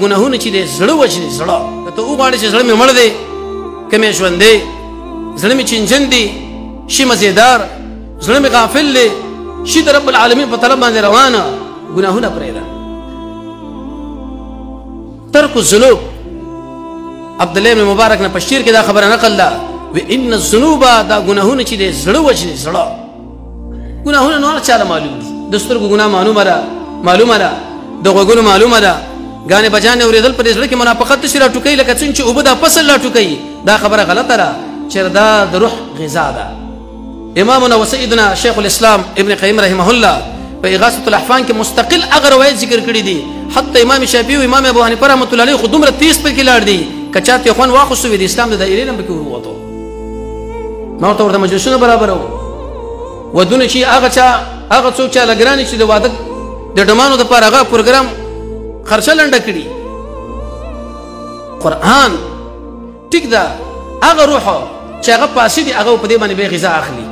ګناهونه چې دی زړه وژني. زړه که ته وغواړې چې زړه مې مړ دی، که مې ژوند دی، زړه مې چینجن دی، شي مزیدار، زړه مې غافل دی، شي د رب العالمین په طلب باندې روانه، ګناهونه پرېږده. ترک الذنوب، عبد الله بن مبارک نه په شعر کې دا خبره نقل ده، و ان الذنوب، دا ګناهونه چې دی زړه وژني. زړه ګناهونه نو هر چاله معلوم دي، د سترګو ګناه معلومه ده، معلومه ده، د غوږونو معلومه ده، ګانې بجانې اورېدل په دې زړه کې منافقت داسې راټوکوي لکه څنګه چې اوبه دا فصل راټوکوي. دا خبره غلطه ده چې دا د روح غذا ده. امامنا وسيدنا شیخ الاسلام ابن قیم رحمه الله په اغاثة الاحفان کې مستقل هغه روایت ذکر کړی دی. حتی امام شافعي او امام ابو حنیفه رحمة الله علیه خو دومره تیز پکې لاړ دي که چا ته خوند واخیستو وي د اسلام د دایرې نه پکې ورووتو. ما ورته ورته مجلسونه برابرو، ودونه چې هغه چا هغه څوک چې لګرانې چې د واده د ډمانو دپاره هغه پروګرام خرچه لنډه کړي. قرآن ټیک ده، هغه روح چې هغه پاسي دي هغه په دې باندې بیا غذا اخلي.